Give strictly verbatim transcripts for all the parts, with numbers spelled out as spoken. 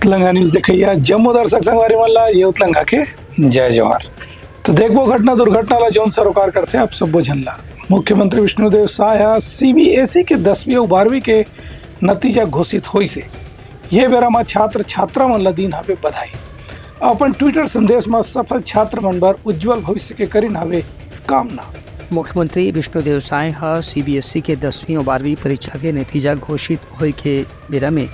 उतलंगा news देखइया जम्मो दर्शक संगवारी मन ला ये उतलंगा के जय जोहार। तो देखबो घटना दुर्घटना ला जौन सरोकार करथे आप सब्बो झन ला। मुख्यमंत्री विष्णुदेव साय ह सीबीएसई के दसवीं अउ बारहवीं के नतीजा घोषित होइस हे। ये बेरा म छात्र छात्रा मन ला दीन हावे बधाई। अपन ट्विटर संदेश म सफल छात्र मन बर उज्जवल भविष्य के करिन हावे कामना। मुख्यमंत्री विष्णुदेव साय ह सीबीएसई के दसवीं अउ बारहवीं परीक्षा के नतीजा घोषित होए के बेरा में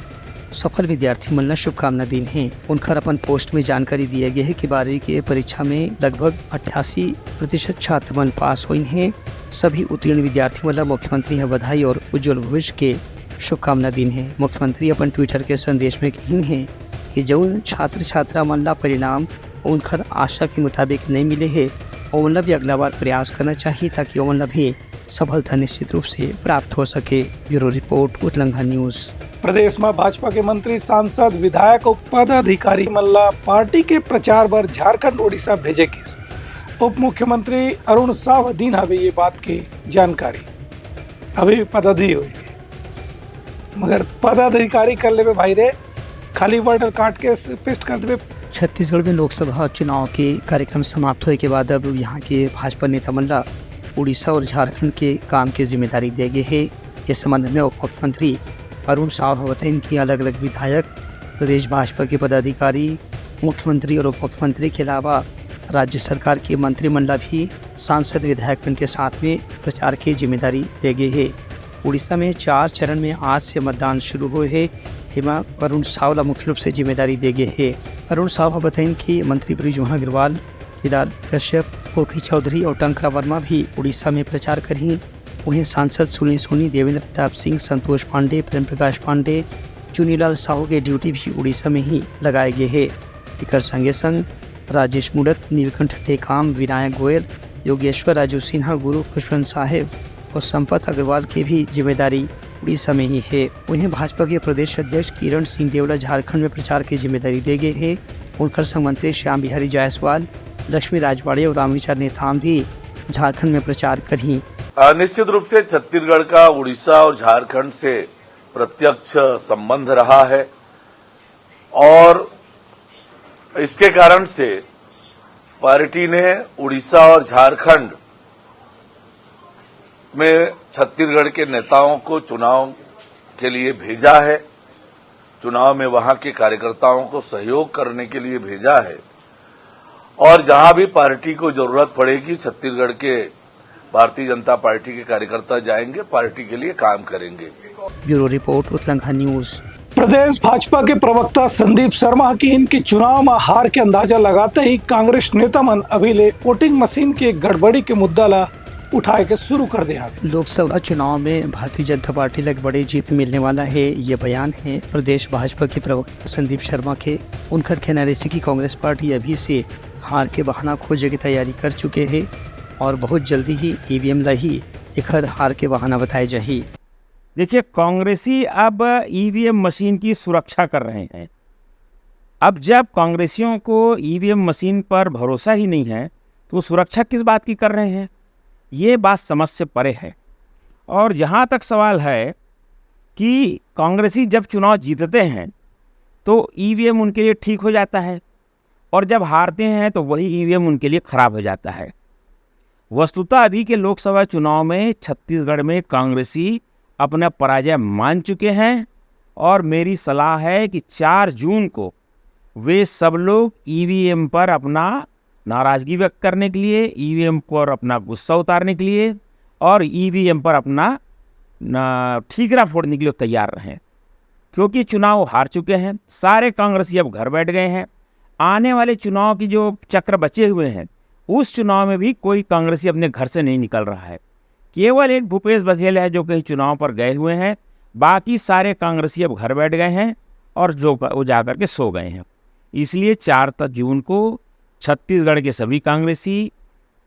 सफल विद्यार्थी मन ला शुभकामना दीन हे। उनकर अपन पोस्ट में जानकारी दिए गए हे कि बारहवीं के परीक्षा में लगभग अट्ठासी प्रतिशत छात्र मन पास होइन हे। सभी उत्तीर्ण विद्यार्थी मन ला मुख्यमंत्री ह बधाई और उज्जवल भविष्य के शुभकामना दीन हे। मुख्यमंत्री अपन ट्विटर के संदेश में कहिन हे कि जउन छात्र छात्रा मन ला परिणाम उनकर आशा के मुताबिक नइ मिले हे, ओमन ला भी अगला बार प्रयास करना चाहिए, ताकि ओमन ला भी सफलता निश्चित रूप से प्राप्त हो सके। Bureau report, Utlangha news. प्रदेश में भाजपा के मंत्री, सांसद, विधायक अउ पदाधिकारी मन ला पार्टी के प्रचार बर झारखंड, उड़ीसा भेजे गिस। उप मुख्यमंत्री अरुण साव दीन हवे ये बात के जानकारी। अभी पदाधिकारी होए, मगर पदाधिकारी कर लेबे भाई रे, खाली बॉर्डर काट के पेस्ट कर देबे। छत्तीसगढ़ में लोकसभा चुनाव के कार्यक्रम समाप्त होए के बाद अब यहाँ के भाजपा नेता मन ला उड़ीसा और झारखंड के काम के जिम्मेदारी दे गे हे। इस संबंध में उप मुख्यमंत्री अरुण साव ह बताइन कि अलग-अलग विधायक, प्रदेश भाजपा के पदाधिकारी, मुख्यमंत्री और उप मुख्यमंत्री के अलावा राज्य सरकार के मंत्री मन ला भी सांसद विधायक मन के साथ में प्रचार के जिम्मेदारी दे गे हे। उड़ीसा में चार चरण में आज से मतदान शुरू होए हे। एमा अरुण साव ला मुख्य रूप से जिम्मेदारी दे गे हे। अरुण साव ह बताइन कि मंत्री बृजमोहन अग्रवाल, केदार कश्यप, गोपी चौधरी और टंकरा वर्मा भी उड़ीसा में प्रचार करही। वहीं सांसद सुनील सोनी, देवेंद्र प्रताप सिंह, संतोष पांडे, प्रेम प्रकाश पांडे, चुनीलाल साहू के ड्यूटी भी उड़ीसा में ही लगाए गे हे। एकर संगे संग राजेश मूणत, नीलकंठ टेकाम, विनायक गोयल, योगेश्वर राजू सिन्हा, गुरु खुशवंत साहेब और संपत अग्रवाल के भी जिम्मेदारी उड़ीसा में ही हे। उन्हें भाजपा के प्रदेश अध्यक्ष किरण सिंह देव ला झारखंड में प्रचार की जिम्मेदारी दे गे हे। उनकर संग मंत्री श्याम बिहारी जायसवाल, लक्ष्मी राजवाड़े और रामविचार नेताम भी झारखंड में प्रचार करही। अ, निश्चित रूप से छत्तीसगढ़ का उड़ीसा और झारखंड से प्रत्यक्ष संबंध रहा है और इसके कारण से पार्टी ने उड़ीसा और झारखंड में छत्तीसगढ़ के नेताओं को चुनाव के लिए भेजा है, चुनाव में वहां के कार्यकर्ताओं को सहयोग करने के लिए भेजा है और जहां भी पार्टी को जरूरत पड़ेगी, छत्तीसगढ़ के भारतीय जनता पार्टी के कार्यकर्ता जाएंगे, पार्टी के लिए काम करेंगे। Bureau report, Utlangha news. प्रदेश भाजपा के प्रवक्ता संदीप शर्मा ह किहिन कि चुनाव म हार के अंदाजा लगाते ही कांग्रेस नेता मन अभी ले वोटिंग मशीन के गड़बड़ी के मुद्दा ला उठाए के शुरू कर दे हावे। लोकसभा चुनाव में भारतीय जनता पार्टी ला एक बड़े जीत मिलने वाला है, ये बयान है प्रदेश भाजपा के प्रवक्ता संदीप शर्मा के। उनकर कहना रहिसे कि कांग्रेस पार्टी अभी से हार के बहाना खोजे के तैयारी कर चुके हे और बहुत जल्दी ही ईवीएम ला ही एखर हार के बहाना बताए जाही। देखिए, कांग्रेसी अब ईवीएम मशीन की सुरक्षा कर रहे हैं। अब जब कांग्रेसियों को ईवीएम मशीन पर भरोसा ही नहीं है, तो वो सुरक्षा किस बात की कर रहे हैं? ये बात समझ से परे है। और जहाँ तक सवाल है कि कांग्रेसी जब चुनाव जीतते हैं, तो ईवीएम उनके लिए ठीक हो जाता है, और जब हारते हैं, तो वही ईवीएम उनके लिए खराब हो जाता है। वस्तुतः अभी के लोकसभा चुनाव में छत्तीसगढ़ में कांग्रेसी अपना पराजय मान चुके हैं और मेरी सलाह है कि चार जून को वे सब लोग ईवीएम पर अपना नाराजगी व्यक्त करने के लिए, ईवीएम पर अपना गुस्सा उतारने के लिए और ईवीएम पर अपना न, ठीकरा फोड़ने के लिए तैयार रहें, क्योंकि चुनाव हार चुके हैं। सारे कांग्रेसी अब घर बैठ गए हैं। आने वाले चुनाव की जो चक्र बचे हुए हैं, उस चुनाव में भी कोई कांग्रेसी अपने घर से नहीं निकल रहा है। केवल एक भूपेश बघेल है जो कहीं चुनाव पर गए हुए हैं, बाकी सारे कांग्रेसी अब घर बैठ गए हैं और जो वो जा करके सो गए हैं। इसलिए चार जून को छत्तीसगढ़ के सभी कांग्रेसी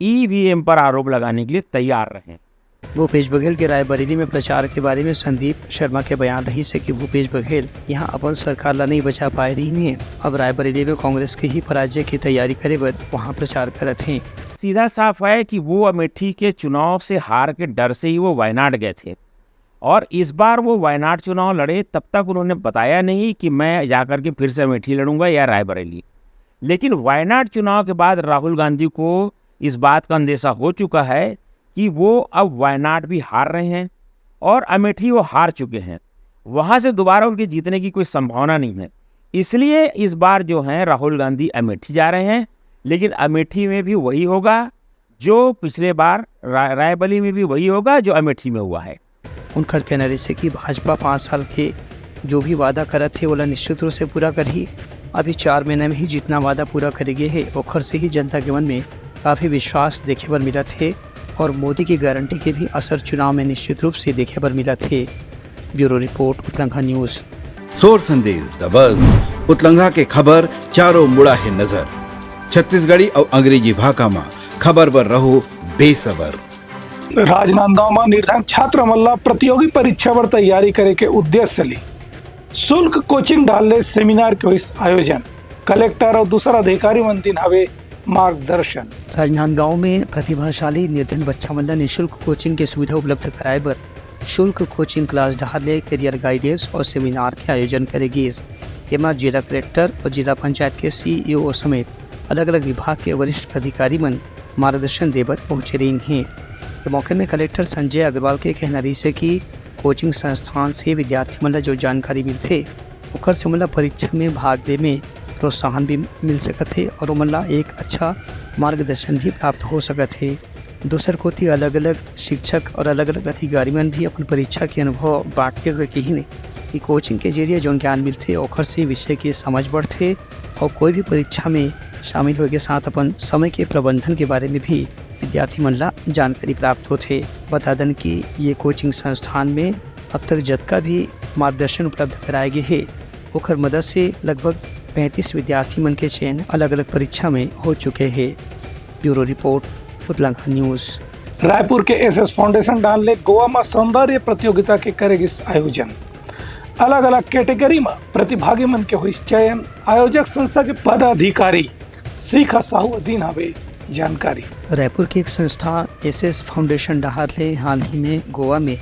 ईवीएम पर आरोप लगाने के लिए तैयार रहें। भूपेश बघेल के रायबरेली में प्रचार के बारे में संदीप शर्मा के बयान रहिसे कि भूपेश बघेल यहाँ अपन सरकार ला नहीं बचा पाए रहिन हे। अब रायबरेली में कांग्रेस के ही पराजय की तैयारी करे बर वहाँ प्रचार करत हे। सीधा साफ है कि वो अमेठी के चुनाव से हार के डर से ही वो वायनाड गए थे और इस बार वो वायनाड चुनाव लड़े, तब तक उन्होंने बताया नहीं कि मैं जाकर के फिर से अमेठी लड़ूंगा या रायबरेली। लेकिन वायनाड चुनाव के बाद राहुल गांधी को इस बात का अंदेशा हो चुका है कि वो अब वायनाड भी हार रहे हैं और अमेठी वो हार चुके हैं। वहाँ से दोबारा उनके जीतने की कोई संभावना नहीं है। इसलिए इस बार जो है, राहुल गांधी अमेठी जा रहे हैं, लेकिन अमेठी में भी वही होगा जो पिछले बार रा-, रायबरेली में भी वही होगा जो अमेठी में हुआ है। उनकर कहना रहिसे कि भाजपा पाँच साल के जो भी वादा करत हे, ओला निश्चित रूप से पूरा करही। अभी चार महीना में ही जितना वादा पूरा करे गे हे, ओखर से ही जनता के मन में काफी विश्वास देखे बर मिलत हे और मोदी की गारंटी के भी असर चुनाव में निश्चित रूप से देखे बर मिलत हे। Bureau report, Utlangha news. सोर संदेश, द बज, उतलंघा के खबर चारों मुड़ा हे नजर। छत्तीसगढ़ी अउ अंग्रेजी भाखा म खबर बर रहो बेसबर। राजनांदगांव में निर्धन छात्र मन ला प्रतियोगी परीक्षा बर तैयारी करे के उद्देश्य ले शुल्क कोचिंग डाल ले सेमिनार के होइस आयोजन। कलेक्टर और दूसरा अधिकारी मन दिन हवे मार्गदर्शन। राजनांदगांव में प्रतिभाशाली निर्धन बच्चा मन ला निशुल्क कोचिंग के सुविधा उपलब्ध कराए बर शुल्क कोचिंग क्लास डहार ले करियर गाइडेंस और सेमिनार के आयोजन करे गिस। एमा जिला कलेक्टर और जिला पंचायत के सीईओ समेत अलग-अलग विभाग के वरिष्ठ अधिकारी मन मार्गदर्शन देबर पहुंचे रहिन हे। ए मौके में कलेक्टर संजय अग्रवाल के कहना रहिसे कि कोचिंग संस्थान से विद्यार्थी मन ला जो जानकारी मिलथे, ओकर से ओमन ला परीक्षा में भाग ले में प्रोत्साहन भी मिल सकत हे और ओमन ला एक अच्छा मार्गदर्शन भी प्राप्त हो सकत हे। दूसर कोति अलग-अलग शिक्षक और अलग-अलग अधिकारी मन भी अपन परीक्षा के अनुभव बांटते हुए कहिन कि कोचिंग के जरिए जौन ज्ञान मिलथे, ओखर से विषय के समझ बढ़थे और कोई भी परीक्षा में शामिल होए के साथ अपन समय के प्रबंधन के बारे में भी विद्यार्थी मन ला जानकारी प्राप्त होथे। बता दन कि ये कोचिंग संस्थान में अब तक जतका भी मार्गदर्शन उपलब्ध कराए गे हे, ओखर मदद से लगभग पैंतीस विद्यार्थी मन के चयन अलग-अलग परीक्षा में हो चुके हे। Bureau report, Utlangha news. Raipur के एसएस फाउंडेशन डाल ले गोवा में सौंदर्य प्रतियोगिता के करे गिस आयोजन। अलग-अलग कैटेगरी में प्रतिभागी मन के होइस चयन। आयोजक संस्था के पदाधिकारी शिखा साहू दिन हवे जानकारी। रायपुर के एक संस्था एसएस फाउंडेशन डहार ले हाल ही में गोवा में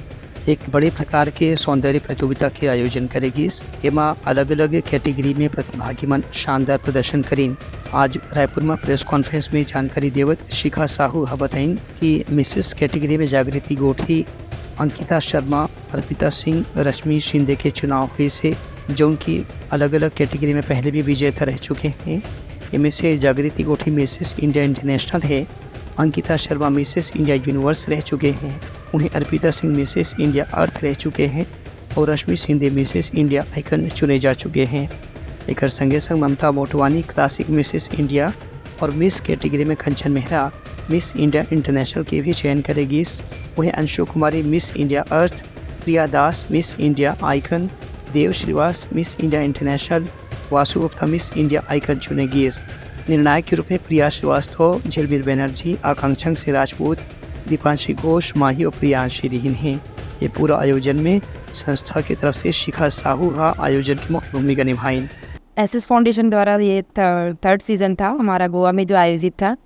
एक बड़े प्रकार के सौंदर्य प्रतियोगिता के आयोजन करे गिस। एमा अलग-अलग कैटेगरी में प्रतिभागी मन शानदार प्रदर्शन करिन। आज रायपुर में प्रेस कॉन्फ्रेंस में जानकारी देवत शिखा साहू ह बताइन कि मिसेस कैटेगरी में जागृति गोठी, अंकिता शर्मा, अर्पिता सिंह, रश्मि शिंदे के चुनाव होइस हे, जौन की अलग-अलग कैटेगरी में पहले भी विजेता रह चुके हैं। इनमें से जागृति गोठी मिसेस इंडिया इंटरनेशनल है, Ankita Sharma Mrs India universe रह चुके हैं, उन्हें अर्पिता सिंह मिसेस इंडिया अर्थ रह चुके हैं और रश्मि शिंदे मिसेस इंडिया आइकन चुने जा चुके हैं। एकर संगे संग ममता मोटवानी क्लासिक मिसेस इंडिया और मिस कैटेगरी में कंचन मेहरा मिस इंडिया इंटरनेशनल के भी चयन करे गिस। वहीं अंशु कुमारी मिस इंडिया अर्थ, प्रिया दास मिस इंडिया आइकन, देव श्रीवास मिस इंडिया इंटरनेशनल, वासु गुप्ता मिस इंडिया आइकन चुने गिस। निर्णायक के रूप में प्रिया श्रीवास्तव, झिलमिल बनर्जी, आकांक्षांशी राजपूत, दीपांशी घोष, माही और प्रियांशी रिहिन हे। ये पूरा आयोजन में संस्था की तरफ से शिखा साहू हा आयोजन की मुख्य भूमिका निभाइन। एसएस फाउंडेशन द्वारा ये थ-, थर्ड सीजन था हमारा गोवा में जो आयोजित था,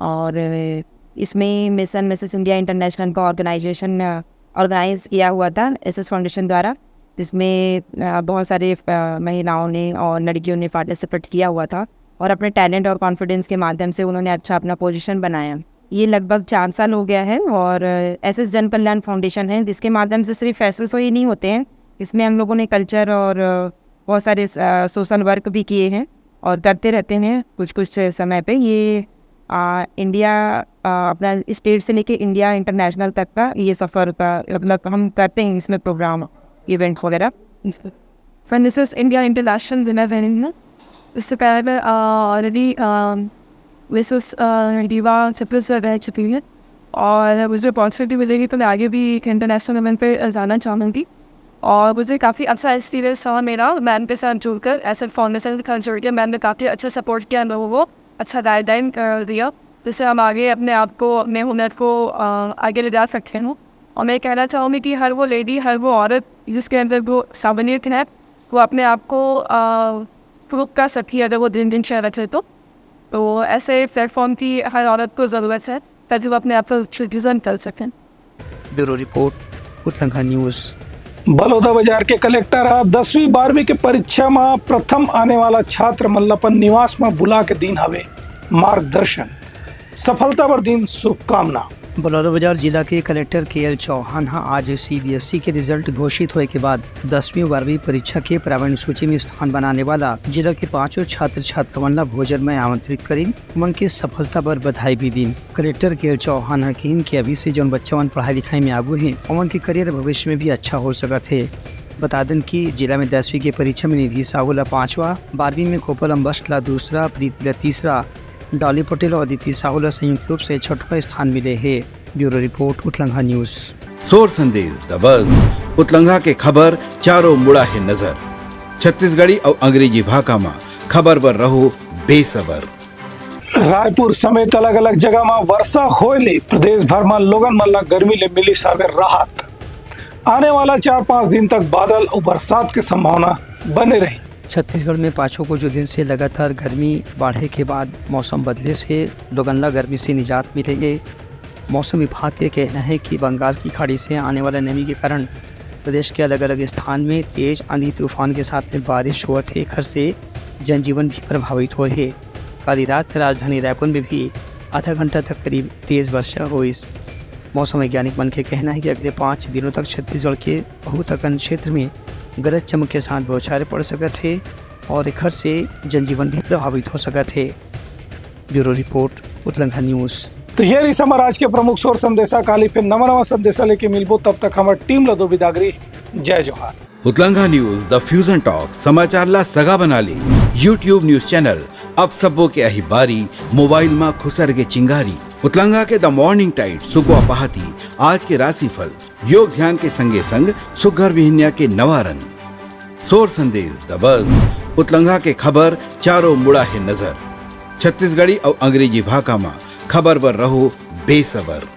और इसमें मिस एंड मिसेस इंडिया इंटरनेशनल का ऑर्गेनाइजेशन ऑर्गेनाइज किया हुआ था एसएस फाउंडेशन द्वारा, जिसमें अ, बहुत सारे अ, महिलाओं ने और लड़कियों ने पार्टिसिपेट किया हुआ था और अपने टैलेंट और कॉन्फिडेंस के माध्यम से उन्होंने अच्छा अपना पोजीशन बनाया। ये लगभग चार साल हो गया है और एसएस जन कल्याण फाउंडेशन है, जिसके माध्यम से सिर्फ एसएसओ ही नहीं होते हैं, इसमें हम लोगों ने कल्चर और अ, बहुत सारे सोशल वर्क भी किए हैं और करते रहते हैं कुछ कुछ समय पे। ये आ, इंडिया आ, अपना स्टेट से लेके इंडिया इंटरनेशनल तक का ये सफ़र का, मतलब, हम करते हैं इसमें प्रोग्राम, इवेंट वगैरह। मिसेस इंडिया इंटरनेशनल विनर बनी हूँ। इससे पहले मैं ऑलरेडी मिसेस रीवा छत्तीसगढ़ रह चुकी हूँ और मुझे अपॉर्चुनिटी मिलेगी तो मैं आगे भी एक इंटरनेशनल इवेंट पे जाना चाहूँगी। और मुझे काफ़ी अच्छा एक्सपीरियंस रहा मेरा मैम के साथ जुड़कर, एसएस फाउंडेशन के साथ जुड़ के। मैम ने काफ़ी अच्छा सपोर्ट किया हम लोगों को, अच्छा गाइडलाइन दिया, जिससे हम आगे अपने आप को, अपने हुनर को अ, आगे ले जा सकते हैं। और मैं कहना चाहूँगी कि हर वो लेडी, हर वो औरत जिसके अंदर वो काबिलियत है, वो अपने आप को प्रूव कर सकती है अगर वो दिन दिन शेयर रखे तो। तो ऐसे प्लेटफॉर्म की हर औरत को ज़रूरत है, ताकि वो अपने आप को रिप्रेजेंट कर सकें। Bureau report, Utlangha news. Balodabazar के कलेक्टर ह दसवीं बारहवीं के परीक्षा म प्रथम आने वाला छात्र मन ल अपन निवास म बुला के दीन हवे मार्गदर्शन। सफलता बर दीन शुभकामना। बलौदाबाजार जिला के कलेक्टर के एल चौहान ह आज सीबीएसई के रिजल्ट घोषित होए के बाद दसवीं बारहवीं परीक्षा के प्रावीण्य सूची में स्थान बनाने वाला जिला के पांचों छात्र छात्रा मन ला भोजन में आमंत्रित करिन, उमन के सफलता बर बधाई भी दीन। कलेक्टर के एल चौहान ह कहिन कि अभी से जौन बच्चा मन पढ़ाई लिखाई में आगू हे, उमन के करियर भविष्य में भी अच्छा हो सकत हे। बता देन कि जिला में दसवीं के परीक्षा में निधि साहू ला पांचवा, बारहवीं में कोपल अम्बस्ट ला दूसरा, प्रीति ला तीसरा, डॉली पटेल और अदिति साहू ला संयुक्त रूप से छठवां स्थान मिले हे। Bureau report, Utlangha news. सोर संदेश द बज, उतलंघा के खबर चारों मुड़ा हे नजर। छत्तीसगढ़ी अउ अंग्रेजी भाखा म खबर बर रहो बेसबर। रायपुर समेत अलग-अलग जगह म वर्षा होए ले प्रदेश भर म लोगन मन ल गर्मी ले मिलिस हवे राहत। आने वाला चार पांच दिन तक बादल अउ बरसात के संभावना बने रही। छत्तीसगढ़ में पाछू कुछ दिन से लगातार गर्मी बाढ़े के बाद मौसम बदले से लोगन ला गर्मी से निजात मिले हे। मौसम विभाग के कहना है कि बंगाल की खाड़ी से आने वाला नमी के कारण प्रदेश के अलग-अलग स्थान में तेज आंधी तूफान के साथ में बारिश होवत हे, एखर से जनजीवन भी प्रभावित होए हे। काली रात राजधानी रायपुर में भी आधा घंटा तक करीब तेज वर्षा होइस। मौसम वैज्ञानिक मन के कहना है कि अगले पाँच दिनों तक छत्तीसगढ़ के बहुत अकन क्षेत्र में गरज चमक के साथ बौछारें पड़ सकत हे और एखर से जनजीवन भी प्रभावित हो सकत हे। Bureau report, Utlangha news. तो ये रही हमारा आज के प्रमुख सोर संदेशा। काली फिर नवा नवा संदेशा लेके मिलबो, तब तक हमारी टीम ला दो बिदागरी। जय जोहार। उतलंघा न्यूज, द फ्यूजन टॉक, समाचार ला सगा बना ले। YouTube न्यूज चैनल, अब सबो के अही बारी, मोबाइल मा खुसर के चिंगारी। उतलंघा के द मॉर्निंग टाइड, सुकवा पहाती, आज के राशिफल, योग ध्यान के संगे संग सुघर बिहनिया के नवा रंग। सोर संदेश द बज, उतलंघा के खबर चारों मुड़ा हे नजर। छत्तीसगढ़ी अउ अंग्रेजी भाखा मा खबर बर रहो बेसबर।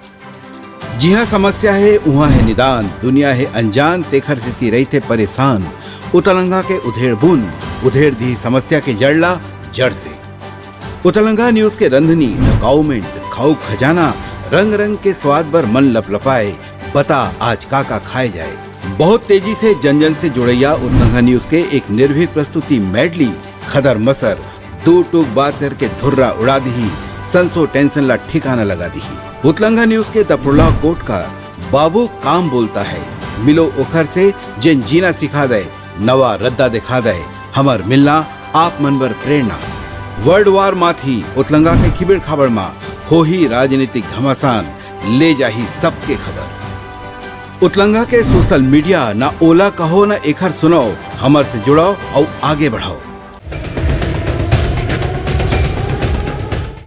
जिहाँ समस्या हे, उहाँ हे निदान, दुनिया हे अनजान, तेखर सेती रहिथे परेशान। उतलंघा के उधेड़ बुन, उधेड़ दी समस्या के जड़ ला जड़ से। उतलंघा न्यूज के रंधनी, द गाउमेंट, खाऊ खजाना, रंग रंग के स्वाद बर मन लपलपाए। बता आज का का खाए जाए। बहुत तेजी से जन जन से जुड़ैया उतलंघा न्यूज के एक निर्भीक प्रस्तुति मेडली, खदर मसर, दो टूक बात करके धुर्रा उड़ा दिही, संसो टेंशन ला ठिकाना लगा दिही। उतलंघा न्यूज के द प्रोलॉग कोट का बाबू काम बोलता है, मिलो ओखर से जेन जीना सिखा दे, नवा रद्दा दिखा दे, हमर मिलना आप मन बर प्रेरणा। वर्ल्ड वार माथी उतलंघा के खिबेड़ खाबड़ मा होही राजनीतिक घमासान, ले जाही सबके खबर। उतलंघा के सोशल मीडिया ना ओला कहो ना एखर सुनाओ, हमर से जुड़ाओ अउ आगे बढ़ाओ।